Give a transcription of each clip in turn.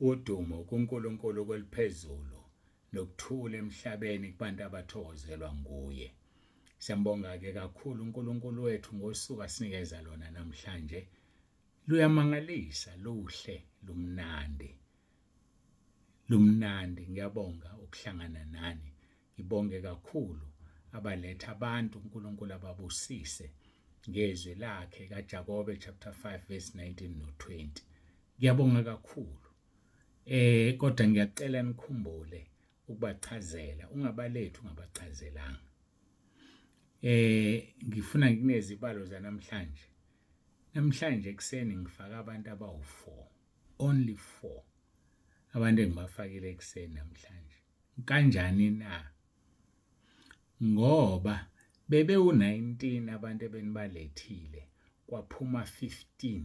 Udumo kuNkulunkulu kweliphezulu nokuthula emhlabeni kubantu abathokozelwa nguye. Siyambonga-ke kakhulu uNkulunkulu wethu ngosuku asinikeza lona namhlanje. Luyamangalisa, luhle, lumnandi. Lumnandi, ngiyabonga ukuhlangana nani. Ngibonge kakhulu abaletha abantu uNkulunkulu ababusise ngezwi lakhe kaJakobe chapter 5 verse 19 no 20. Ngiyabonga kakhulu. Kodwa ngiyacela nikhumbule ukubachazela, ungabalethi ungabachazelanga. Ngifuna nginezibalo zanamhlanje. Namhlanje ekuseni ngifaka abantu abawu-4, only 4 abantu engibafakile ekuseni namhlanje. Kanjani na? Ngoba bebewu-19 abantu ebenibalethile, kwaphuma 15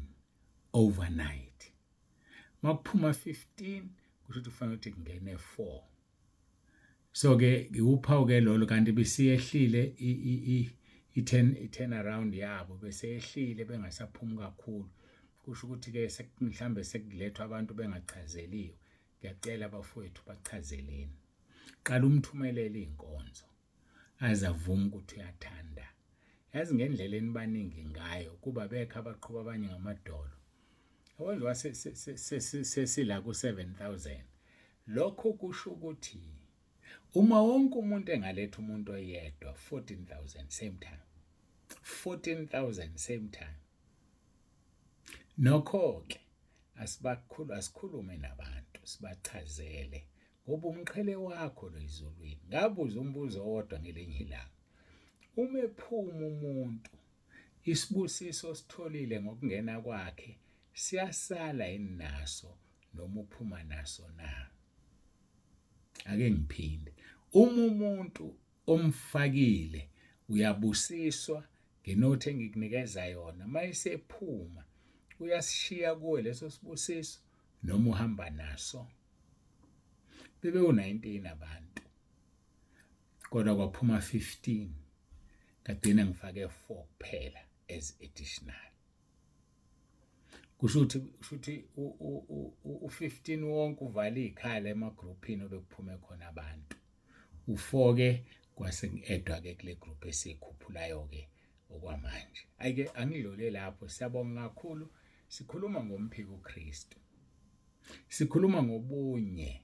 overnight. Makuphuma 15 kusho ukuthi kufanele ukuthi kungene 4. So ke uphawu ke lolo kanti bisiyehlile i-turn around yabo bese yehlile bengasaphumi kakhulu. Kusho ukuthi ke mhlambe sekulethwa abantu bengachazeliwe. Ngiyacela bafowethu bachazeleni. Qala umthumelele inkonzo aze avume ukuthi uyathanda. Yazi ngendlela enibaningi ngayo kuba bekho abaqhuba abanye ngamadolo. Yabo nje sesila ku-7000. Lokho kusho ukuthi uma wonke umuntu engaletha umuntu oyedwa 14000 same time. 14000 same time. Nokho ke asibakhulu asikhulume nabantu sibachazele ngoba umqhele wakho lo ezulwini. Ngabuza umbuzo owodwa ngelinye ilanga. Uma ephuma umuntu isibusiso ositholile ngokungena kwakhe siyasala yini naso noma uphuma naso na? Ake ngiphinde. Uma umuntu omfakile uyabusiswa ngenothi engikunikeza yona, mayesephuma uyasishiya kuwe leso sibusiso noma uhamba naso. Bebewu-19 abantu kodwa kwaphuma 15 ngagcina ngifake 4 kuphela as additional. Kusho ukuthi kusho ukuthi u-15 wonke uvala iy'khala emagruphini obekuphume khona abantu. U-4 ke kwase ku-edwa ke kule group esiyikhuphulayo-ke okwamanje. Ayike angidlule lapho, siyabonga kakhulu. Sikhuluma ngomphiko uKristu. Sikhuluma ngobunye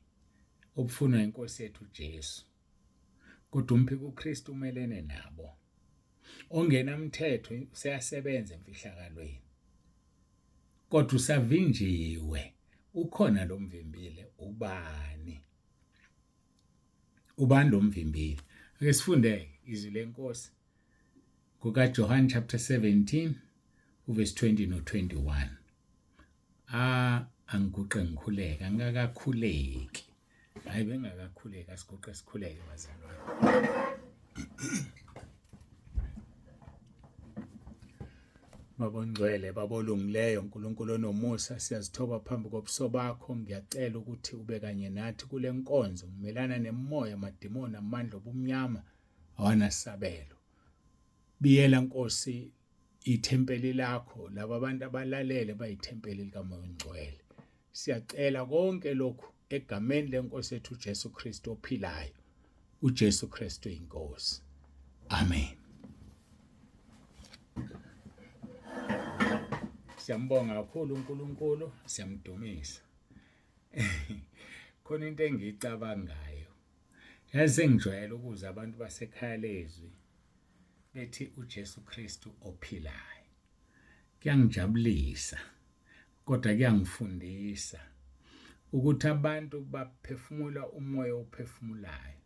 obufunwa inkosi yethu uJesu. Kodwa umphiko uKristu umelene nabo. Ongenamthetho useyasebenza emfihlakalweni. Kodwa usavinjiwe, ukhona lo mvimbile ubani? Ubani lo mvimbile? Ake sifunde izwi lenkosi kukaJohn chapter 17 uverse 20 no 21. Ah, angiguqe ngikhuleke, angikakakhuleki. Hayi bengakakhuleki, asiguqe sikhuleke bazalwane. Baba ongcwele, Baba olungileyo, uNkulunkulu onomusa, siyazithoba phambi kobuso bakho. Ngiyacela ukuthi ube kanye nathi kule nkonzo. Ngimelana nemoya, amadimoni, amandla obumnyama awanasabelo. Biyela Nkosi ithempeli lakho, laba bantu abalalele bayithempeli likaMoya oNgcwele. Siyacela konke lokhu egameni lenkosi yethu uJesu Kristu ophilayo. uJesu Kristu inkosi. Amen. Siyambonga kakhulu uNkulunkulu, siyamdumisa. Khona into engiyicabangayo. Yazi sengijwayele ukuza abantu basekhaya lezwi bethi uJesu Kristu ophilayo. Kuyangijabulisa kodwa kuyangifundisa ukuthi abantu baphefumula umoya ophefumulayo.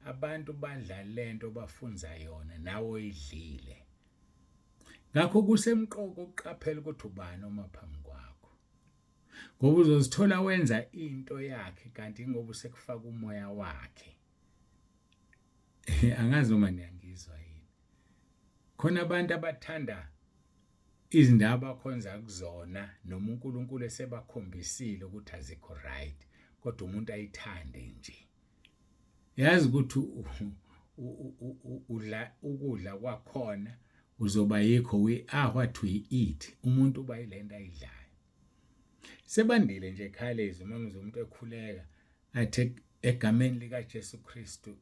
Abantu badla lento bafunza yona nawe oyidlile. Ngakho kusemqoka ukuqaphela ukuthi ubani oma phambi kwakho. Ngoba uzozithola wenza into yakhe kanti ingoba usekufaka umoya wakhe. Angazi noma niyangizwa yini. Khona abantu abathanda izindaba akhonza kuzona noma uNkulunkulu esebakhombisile ukuthi azikho right kodwa umuntu ayithande nje. Yazi ukuthi udla ukudla kwakhona uzoba yikho, we are what we eat. Umuntu uba yilento ayidlayo. Sebandile nje ekhaya lezwi uma ngizwa umuntu ekhuleka athi egameni likaJesu Kristu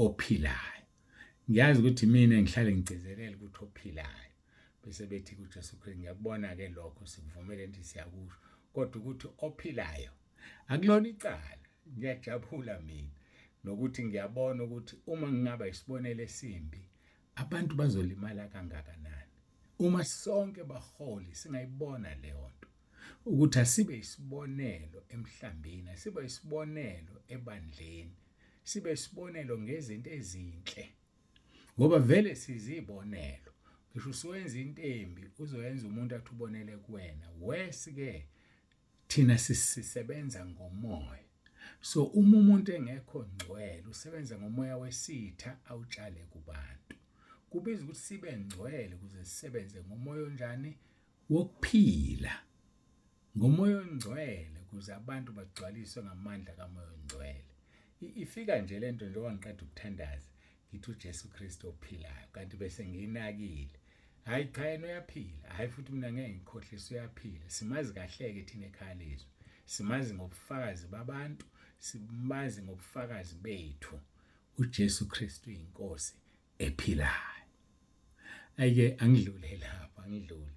ophilayo. Ngiyazi ukuthi mina ngihlale ngigcizelela ukuthi ophilayo. Bese bethi kuJesu Kristu ngiyakubona ke lokho sikuvumele nje siyakusho kodwa ukuthi ophilayo akulona icala. Ngiyajabula mina nokuthi ngiyabona ukuthi uma ngingaba isibonelo esimbi abantu bazolimala kangakanani. Uma sonke baholi singayibona leyo nto ukuthi asibe isibonelo emhlambini, asibe isibonelo ebandleni, sibe isibonelo ngezinto ezinhle ngoba vele sizibonelo. Ngisho usuwenza into embi uzoyenza umuntu athi ubonele kuwena. Worse ke thina sisebenza ngomoya. So uma umuntu engekho ngcwele usebenza ngomoya wesitha awutshale kubantu. Kubiza ukuthi sibe ngcwele ukuze sisebenze ngomoya onjani? Wokuphila. Ngomoya ongcwele ukuze abantu bagcwaliswe ngamandla kamoya ongcwele. Ifika nje lento njengoba ngiqeda ukuthandaza ngithi uJesu Kristu ophilayo kanti bese ngiyinakile. Hayi cha yena uyaphila, hayi futhi mina ngeke ngikhohlise uyaphila. Simazi kahle-ke thina ekhaya lezwi. Simazi ngobufakazi babantu, simazi ngobufakazi bethu. uJesu Kristu inkosi ephilayo. Ayike angidlule lapha, angidlule.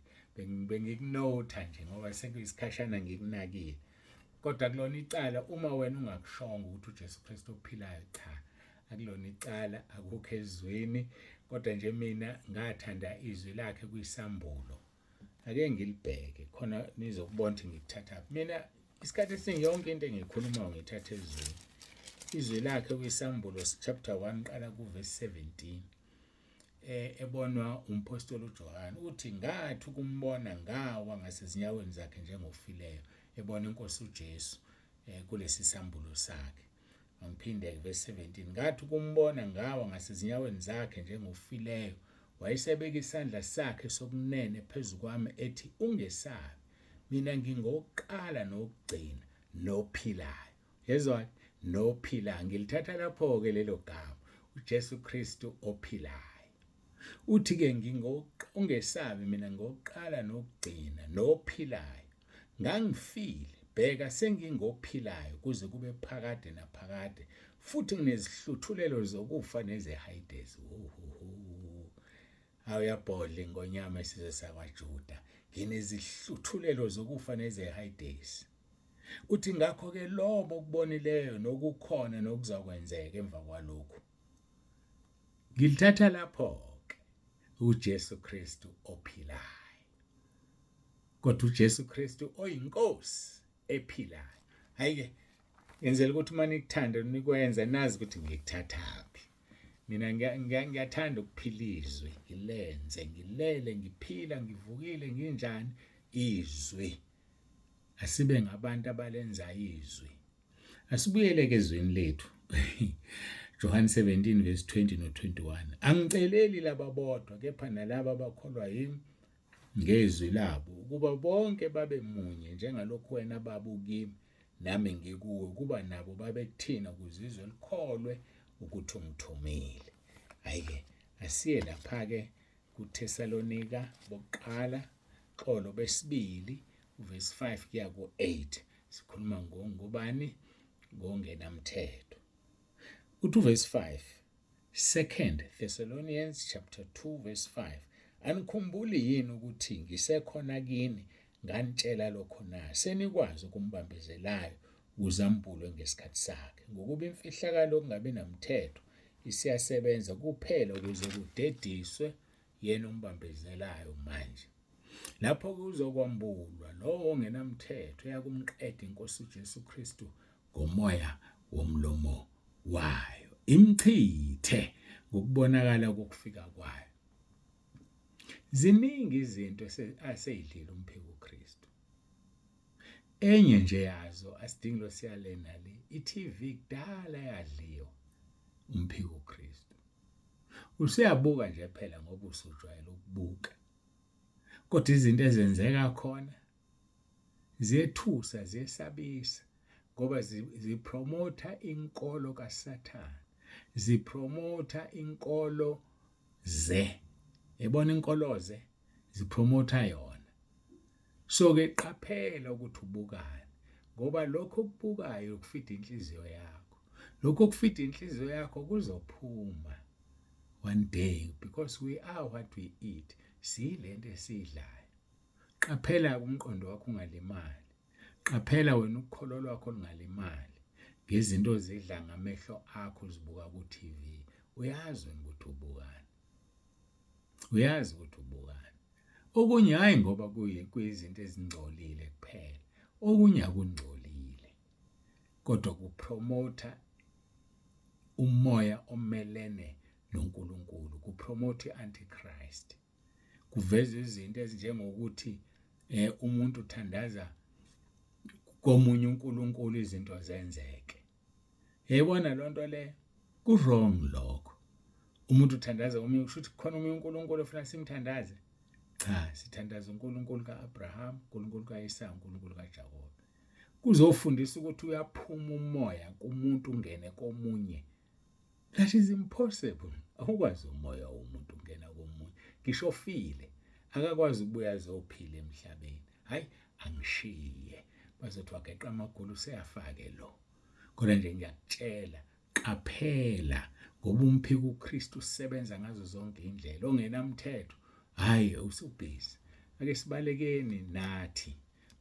Bengikunotha nje ngoba sekuyisikhashana ngikunakile. Kodwa kulona icala uma wena ungakushongo ukuthi uJesu Kristu ophilayo cha akulona icala akukho ezweni kodwa nje mina ngathanda izwi lakhe kwisambulo ake ngilibheke khona nizokubona ukuthi ngikuthathaphi mina isikhathi esiningi yonke into engiyikhulumayo ngiyithatha ezwini izwi lakhe kwisambulo chapter 1 qala kuverse 17 eh ebonwa umpostoli uJohane uthi ngathi ukumbona ngawa ngasezinyaweni zakhe njengofileyo ebona inkosi uJesu eh kulesi sambulo sakhe Angiphinde-ke verse 17. Ngathi ukumbona ngawa ngasezinyaweni zakhe njengofileyo. Wayesebeka isandla sakhe sokunene phezu kwami ethi, Ungesabi, mina ngingowokuqala nowokugcina nophilayo. Yezwa nophilayo. Ngilithatha lapho-ke lelo gama, uJesu Kristu ophilayo. Uthi-ke ungesabi mina ngokuqala nokugcina nophilayo. Ngangifile, bheka sengingophilayo kuze kube phakade naphakade, futhi nginezihluthulelo zokufa nezeHayidesi. Awuyabhodla ingonyama esizwe sakwaJuda, nginezihluthulelo zokufa nezeHayidesi. Uthi ngakho-ke lobo okubonileyo nokukhona nokuzakwenzeka emva kwalokhu Ngilithatha lapho-ke uJesu Kristu ophilayo. Kodwa uJesu Kristu oyinkosi ephilayo. Hayi-ke ngenzela ukuthi uma nikuthanda nikwenza nazi ukuthi ngikuthathaphi. Mina ngiyathanda ukuphila izwi, ngilenze, ngilele, ngiphila, ngivukile, nginjani izwi. Asibe ngabantu abalenza izwi. Asibuyele-ke ezweni lethu. Johane 17 verse 20 no-21. Angiceleli laba bodwa kepha nalaba abakholwa yimi ngezwi labo ukuba bonke babe munye njengalokhu wena Baba ukimi nami ngikuwe ukuba nabo babe kuthina ukuze izwe likholwe ukuthi ungithumile. Hhayi-ke asiye lapha-ke kuThesalonika bokuqala xolo besibili uvesi 5 kuya ku-8 sikhuluma ngobani ngongenamthetho uthi uvesi 5 Second Thessalonians chapter 2 verse 5 Anikhumbuli yini ukuthi ngisekhona kini nganitshela lokho na senikwazi ukumbambezelayo ukuze ambulwe ngesikhathi sakhe ngokuba imfihlakalo yokungabi namthetho isiyasebenza kuphela ukuze kudediswe yena ombambezelayo manje. Lapho kuzokwambulwa lowo ongenamthetho eyakumqeda inkosi uJesu Kristu ngomoya womlomo wayo imchithe ngokubonakala kokufika kwayo. Ziningi izinto aseyidlile umphiko uKristu. Enye nje yazo asidingi lo siyale nale i-TV kudala yadliwa umphiko uKristu. Usuyabuka nje phela ngoba usujwayele ukubuka. Kodwa izinto ezenzeka khona ziyethusa, ziyesabisa ngoba zipromotha inkolo kaSathane, zipromotha inkolo ze. Yabona inkolo ze zipromotha yona. So ke qaphela ukuthi ubukani ngoba lokho okubukayo kufida inhliziyo yakho. Lokho okufida inhliziyo yakho kuzophuma one day because we are what we eat. Siyilento esiyidlayo. Qaphela umqondo wakho ungalimali. Qaphela wena ukholo lwakho lungalimali ngezinto ozidla ngamehlo akho uzibuka ku-TV. Uyazi wena ukuthi ubukani. Uyazi ukuthi ubukani. Okunye hhayi ngoba kuyizinto ezingcolile kuphela. Okunye akungcolile kodwa kupromotha umoya omelene noNkulunkulu, kupromotha i-antichrist. Kuveza izinto ezinjengokuthi umuntu uthandaza komunye uNkulunkulu izinto zenzeke. Yayibona loo nto leyo? Ku-wrong lokho. Umuntu uthandaza komunye kusho ukuthi kukhona omunye uNkulunkulu ofuna simthandaze? Cha, sithandaza uNkulunkulu ka-Abraham, uNkulunkulu ka-Isaka, uNkulunkulu kaJakobe. Kuzofundisa ukuthi uyaphuma umoya kumuntu ungene komunye. That is impossible. Awukwazi umoya womuntu ungena komunye. Ngisho ofile akakwazi ukubuya azophila emhlabeni. Hayi angishiye. Bazothi wageqa amagulu useyafake lo. Kodwa nje ngiyakutshela qaphela ngoba umphika uKristu usebenza ngazo zonke indlela ongenamthetho hayi usubhizi ake sibalekeni nathi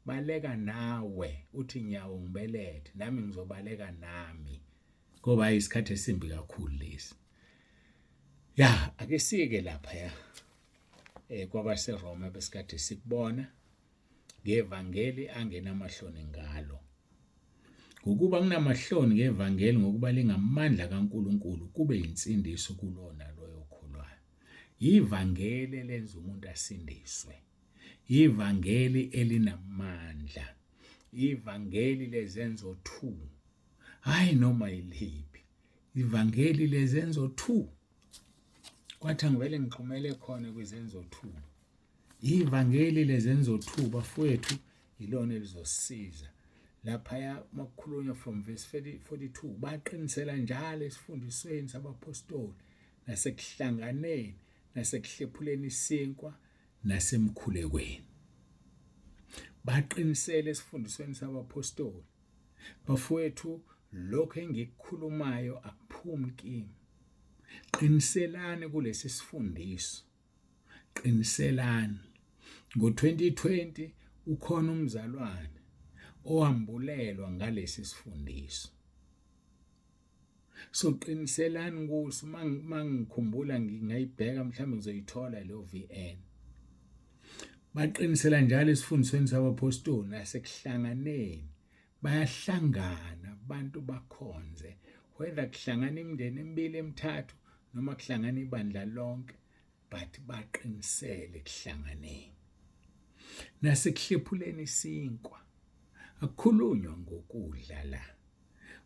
baleka nawe uthi nyawo ngibelethe nami ngizobaleka nami ngoba isikhathi esimbi kakhulu lesi. Ya, ake siyeke lapha ya kwabaseRoma besikade sikubona ngevangeli angenamahloni ngalo. Ngokuba nginamahloni ngevangeli ngokuba lingamandla kaNkulunkulu kube insindiso kulona loyo okholwayo. Ivangeli elenza umuntu asindiswe. Ivangeli elinamandla. Ivangeli lezenzo 2. Hayi noma yiliphi. Ivangeli lezenzo 2. Kwathi angivele ngixhumele khona kwizenzo 2. Ivangeli lezenzo 2 bafowethu ilona elizosisiza. Laphaya makukhulunywa from verse 42 baqinisela njalo esifundisweni sabaphostoli nasekuhlanganeni nasekuhlephuleni isinkwa nasemkhulekweni. Baqinisele esifundisweni sabaphostoli. Bafowethu, lokho engikukhulumayo akuphumi kimi. Qiniselani kulesi sifundiso. Qiniselani. Ngo-2020 ukhona umzalwane owambulelwa ngalesi sifundiso. So qiniselani kuso mangikhumbula ngingayibheka mhlawumbe ngizoyithola leyo VN. Baqinisela njalo esifundisweni sabaphostoli nasekuhlanganeni bayahlangana abantu bakhonze whether kuhlangana imindeni emibili emithathu noma kuhlangana ibandla lonke but baqinisele ekuhlanganeni nasekuhlephuleni isinkwa akukhulunywa ngokudla la.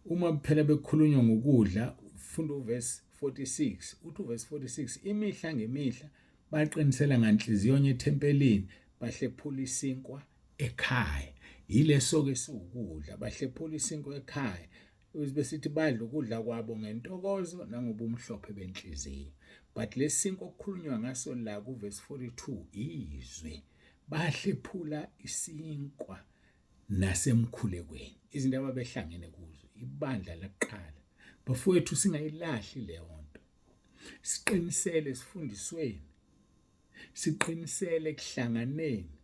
Uma phela bekukhulunywa ngokudla, funda uvesi 46. Uthi uvesi 46, imihla ngemihla baqinisela nganhliziyonye ethempelini, bahlephula isinkwa ekhaya. Yileso-ke siwukudla, bahlephula isinkwa ekhaya. Besithi badla ukudla kwabo ngentokozo nangobumhlophe benhliziyo. But lesi sinkwa okukhulunywa ngaso la kuvesi 42 izwi. Bahlephula isinkwa nasemkhulekweni izinto ababehlangene kuzo ibandla laqala bafowethu singayilahli leyo nto siqinisele esifundisweni siqinisele ekuhlanganeni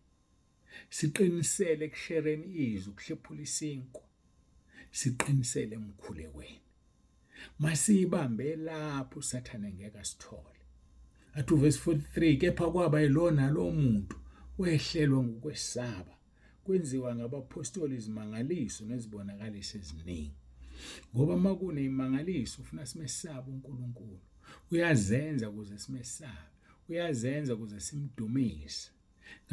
siqinisele ekushereni izwi ukuhlephula isinkwa siqinisele emkhulekweni masiyibambe lapho uSathane ngeke asithole athi uverse 43 kepha kwaba yilona lo muntu wehlelwa ngukwesaba Kwenziwa ngabaphostoli izimangaliso nezibonakaliso eziningi. Ngoba uma kuney'mangaliso ufuna simesabe uNkulunkulu. Uyazenza ukuze simesabe. Uyazenza ukuze simdumise.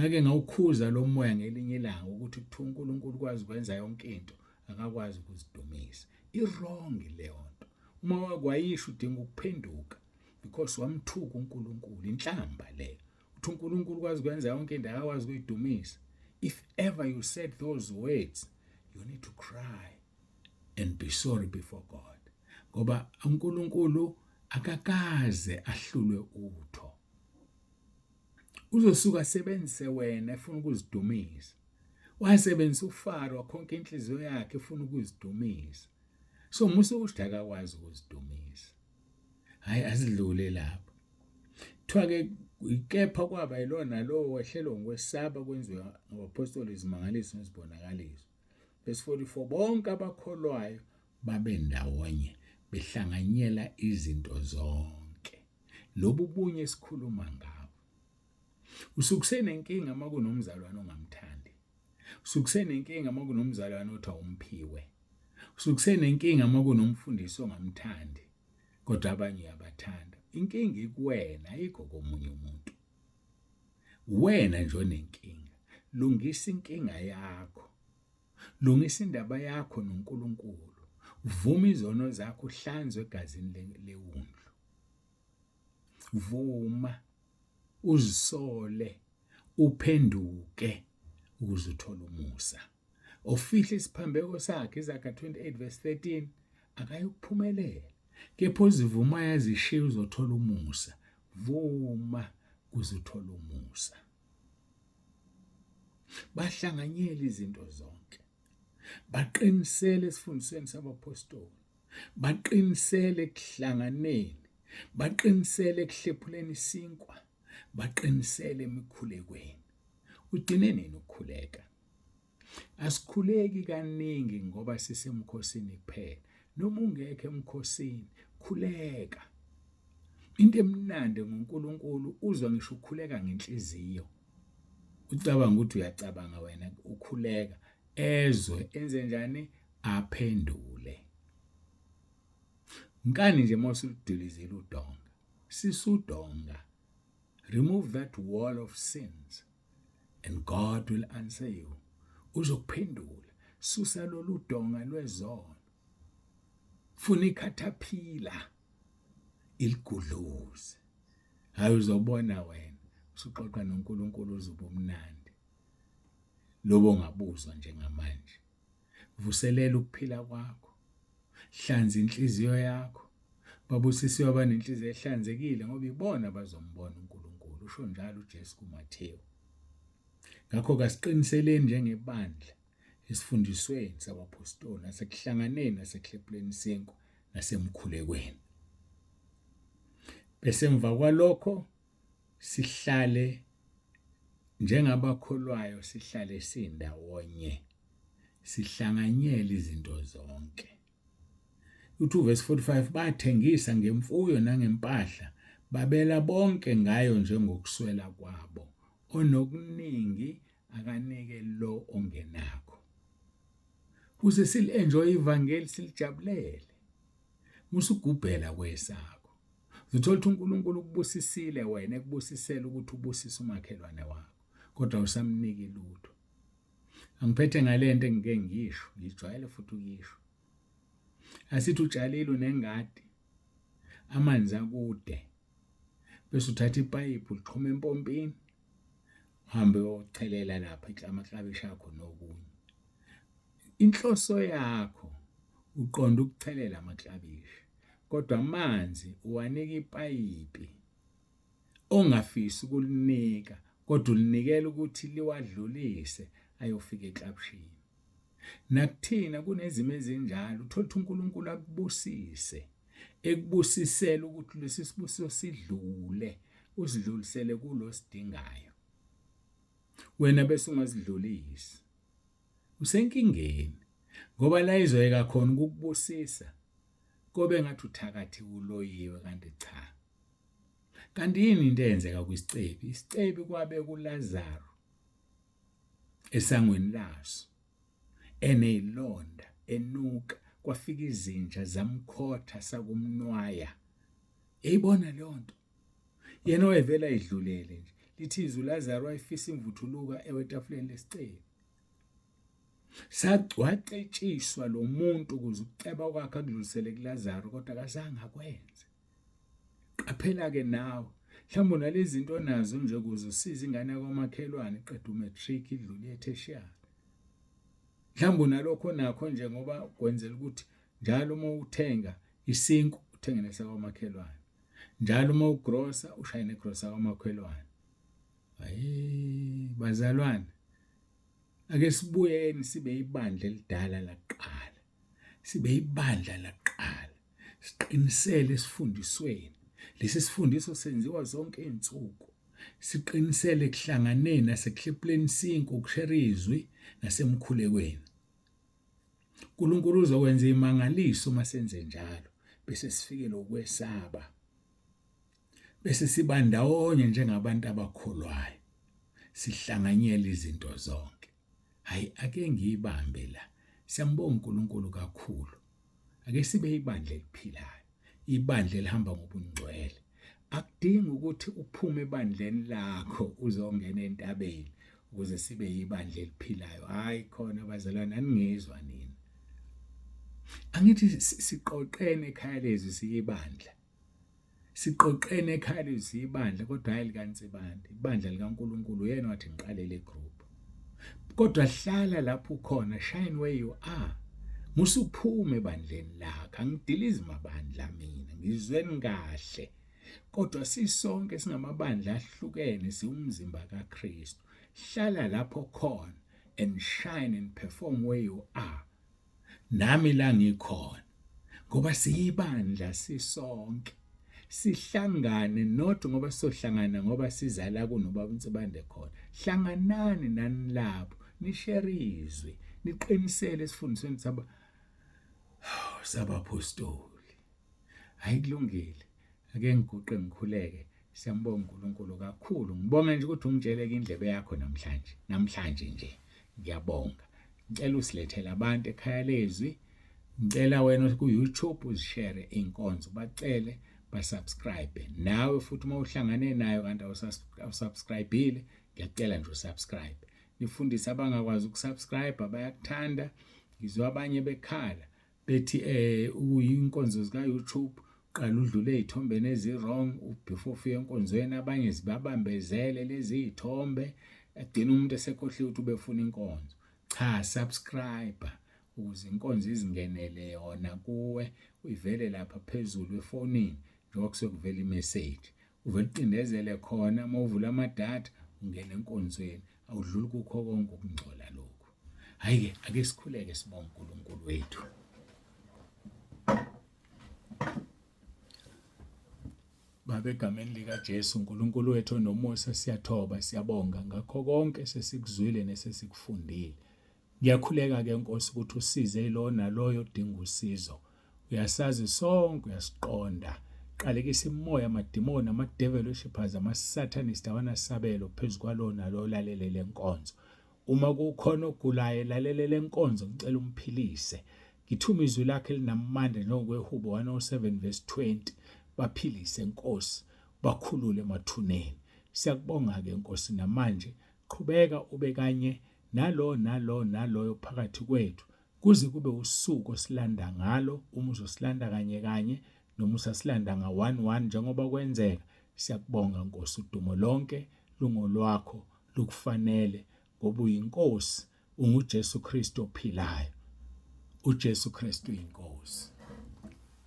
Ngake ngawukhuza lo moya ngelinye ilanga ukuthi kuthiwa uNkulunkulu ukwazi ukwenza yonke into, akakwazi ukuzidumisa. I-wrong leyo nto. Uma wakwayisho udinga ukuphenduka because wamthuka uNkulunkulu, inhlamba leyo. Uthi uNkulunkulu ukwazi ukwenza yonke into akakwazi ukuyidumisa. If ever you said those words, you need to cry and be sorry before God. Ngoba uNkulunkulu akakaze ahlulwe utho. Uzosuka asebenzise wena efuna ukuzidumisa. Wasebenzisa uFaro wakhonka inhliziyo yakhe efuna ukuzidumisa. So musa ukuthi akakwazi ukuzidumisa. Hayi asidlule lapho. Kuthiwa ke kepha kwaba yilona lowo wehlelwa ngokwesaba kwenziwa ngabaphostoli izimangaliso nezibonakaliso. Verse 44 bonke abakholwayo babe ndawonye behlanganyela izinto zonke. Lobu bunye esikhuluma ngabo. Usukusenenkinga uma kunomzalwane ongamthandi. Usukusenenkinga uma kunomzalwane othi awumphiwe. Usukusenenkinga uma kunomfundisi ongamthandi kodwa abanye uyabathanda. Inkinga ikuwena ayikho komunye umuntu. Wena nje onenkinga. Lungisa inkinga yakho. Lungisa indaba yakho noNkulunkulu. Vuma izono zakho uhlanzwe egazini lewundlu. Vuma uzisole uphenduke ukuze uthole umusa. Ofihla isiphambeko sakhe Izaga 28 verse 13 akayukuphumelela. Kepha ozivumayo azishiye uzothola umusa. Vuma kuze uthole umusa. Bahlanganyela izinto zonke. Baqinisele esifundisweni sabaphostoli. Baqinisele ekuhlanganeni. Baqinisele ekuhlephuleni isinkwa. Baqinisele emikhulekweni. Ugcine nini ukukhuleka? Asikhuleki kaningi ngoba sisemkhosini kuphela. Noma ungekho emkhosini, khuleka. Into emnandi ngoNkulunkulu uzwa ngisho ukhuleka ngenhliziyo. Ucabanga ukuthi uyacabanga wena ukhuleka ezwe enze njani aphendule. Nkani nje mawusuludilizile udonga. Sisudonga. Remove that wall of sins and God will answer you. Uzokuphendula. Susa lolu donga lwezono. Funa ikhathaphila iligudluze. Hayi uzobona wena usuxoxa noNkulunkulu uzoba umnandi. Lobo ongabuzwa njengamanje. Vuselela ukuphila kwakho. Hlanza inhliziyo yakho. Babusisiwe abanenhliziyo ehlanzekile ngoba ibona abazombona uNkulunkulu, usho njalo uJesu kuMathewu. Ngakho kasiqiniseleni njengebandla esifundisweni sabaphostoli nasekuhlanganeni nasekuhlephuleni isinkwa nasemkhulekweni. Bese emva kwalokho sihlale njengabakholwayo sihlale sindawonye sihlanganyele izinto zonke. Uthi uvesi 45 bathengisa ngemfuyo nangempahla babela bonke ngayo njengokuswela kwabo onokuningi akanike lo ongenakho kuze sil-enjoy ivangeli silijabulele musugubhela kwesakho uzothola ukuthi uNkulunkulu ukubusisile wena ekubusisela ukuthi ubusise umakhelwane wakho kodwa usamniki lutho angiphethe ngalento engike ngisho ngijwayele futhi ukuyisho asithi utshalile unengadi amanzi akude bese uthatha ipayipi ulixhuma empompini uhambe uyochelela lapha amaklabishi akho nokunye inhloso yakho uqonda ukuchelela amaklabishi kodwa amanzi uwanika ipayipi ongafisi ukulinika kodwa ulinikela ukuthi liwadlulise ayofika eklabishini Nakuthina kunezimo ezinjalo, uthola ukuthi uNkulunkulu akubusise, ekubusisela ukuthi lesi sibusiso sidlule, usidlulisele kulo osidingayo. Wena bese ungasidlulisi. Usenkingeni ngoba la izoyeka khona ukukubusisa kobe ngathi uthakathi uloyiwe kanti cha. Kanti yini into eyenzeka kwisicebi? Isicebi kwabe kuLazaru esangweni laso enezilonda enuka kwafika izinja zamkhotha sakumnwaya eyibona leyo nto yena wayevela idlulele nje lithi izwi uLazaru wayefisa imvuthuluka ewetafuleni lesicebi sagcwacetshiswa lo muntu ukuze ukuceba kwakhe akudlulisele kuLazaru kodwa akazange akwenze Qaphela-ke nawe mhlawumbe unalezi zinto onazo nje ukuze usize ingane yakwamakhelwane iqede u-matric idlule e-tertiary. Mhlawumbe unalokho onakho nje ngoba kwenzela ukuthi njalo uma uthenga isinkwa uthenge nesakwamakhelwane. Njalo uma ugrosa ushaye negrosa kwamakhelwane. Hayi bazalwane. Ake sibuyeni sibe ibandla elidala lakuqala. Sibe ibandla lakuqala. Siqinisele esifundisweni. Lesi sifundiso senziwa zonke izinsuku. Siqinisele ekuhlanganeni nasekuhlephuleni isinkwa, ukushera izwi nasemkhulekweni. uNkulunkulu uzokwenza imangaliso uma senze njalo bese sifikele ukwesaba. Bese siba ndawonye njengabantu abakholwayo. Sihlanganyela izinto zonke. Hayi ake ngiyibambe la. Siyambonga uNkulunkulu kakhulu. Ake sibe ibandla eliphilayo, ibandla elihamba ngobungcwele. Akudingi ukuthi uphume ebandleni lakho uzongena entabeni ukuze sibe yibandla eliphilayo. Hayi khona bazalwane aningizwa nina. Angithi siqoqene ekhaya lezwi siyibandla. Siqoqene ekhaya lezwi ibandla kodwa hayi likaNsibande, ibandla likaNkulunkulu uyena wathi ngiqale le group. Kodwa hlala lapho ukhona, shine where you are. Musuphuma ebandleni lakho, angidilizi mabandla mina, ngizweni kahle. Kodwa sisonke singamabandla ahlukene siwumzimba kaKristu. Hlala lapho khona and shine and perform where you are. Nami la ngikhona ngoba siyibandla sisonke sihlangane not ngoba sizohlangana ngoba siza la kunobaba uNsibande khona. Hlanganani nani lapho nishere izwi niqinisele esifundisweni saba sabaphostoli. Hayi kulungile ake ngiguqe ngikhuleke. Siyambonga uNkulunkulu kakhulu. Ngibonga nje ukuthi ungitsheleke indlebe yakho namhlanje. Namhlanje nje ngiyabonga. Ngicela usilethele abantu ekhaya lezwi. Ngicela wena ku YouTube uzishare inkonzo bacele basubscribe. Nawe futhi uma uhlangane nayo kanti awusubscribeile ngiyacela nje usubscribe. Nifundise abangakwazi ukusubscribe abayakuthanda. Ngizwa abanye bekhala bethi eh uyinkonzo zika YouTube qala udlule ezithombeni ezi wrong before ufike enkonzweni abanye zibabambezele lezi zithombe agcina umuntu esekhohliwe ukuthi ubefuna inkonzo. Cha, subscribe ukuze inkonzo izingenele yona kuwe ivele lapha phezulu efonini njengoba kusuke kuvela imessage uvele ucindezele khona uma uvula amadatha ungena enkonzweni awudluli kukho konke ukungcola lokhu. Hhayi-ke ake sikhuleke sibonge uNkulunkulu wethu. Baba, egameni likaJesu, uNkulunkulu wethu onomusa, siyathoba, siyabonga ngakho konke sesikuzwile nesesikufundile. Ngiyakhuleka-ke Nkosi ukuthi usize lo naloyo odinga usizo. Uyasazi sonke, uyasiqonda. Qalekisa imimoya, amadimoni, ama-devil worshippers, ama-satanist awanasabelo phezu kwalowo nalowo olalele le nkonzo. Uma kukhona ogulayo elalele le nkonzo, ngicela umphilise. Ngithume izwi lakho elinamandla njengokweHubo 107 verse 20. Baphilise Nkosi, bakhulule emathuneni. Siyakubonga-ke Nkosi namanje, qhubeka ube kanye nalo nalo naloyo phakathi kwethu kuze kube usuku osilanda ngalo, uma uzosilanda kanye kanye noma usasilanda nga one one njengoba kwenzeka. Siyakubonga Nkosi, udumo lonke lungolwakho, lukufanele ngoba uyiNkosi, unguJesu Kristu ophilayo. UJesu Kristu uyiNkosi.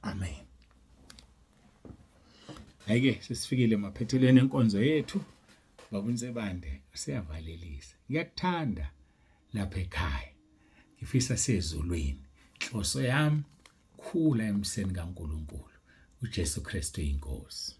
Amen. Hhayi-ke sesifikile emaphethelweni enkonzo yethu. Baba uNsebande useyavalelisa. Ngiyakuthanda lapha ekhaya. Ngifisa sezulwini. Inhloso yami khula emseni kaNkulunkulu. uJesu Kristu iNkosi.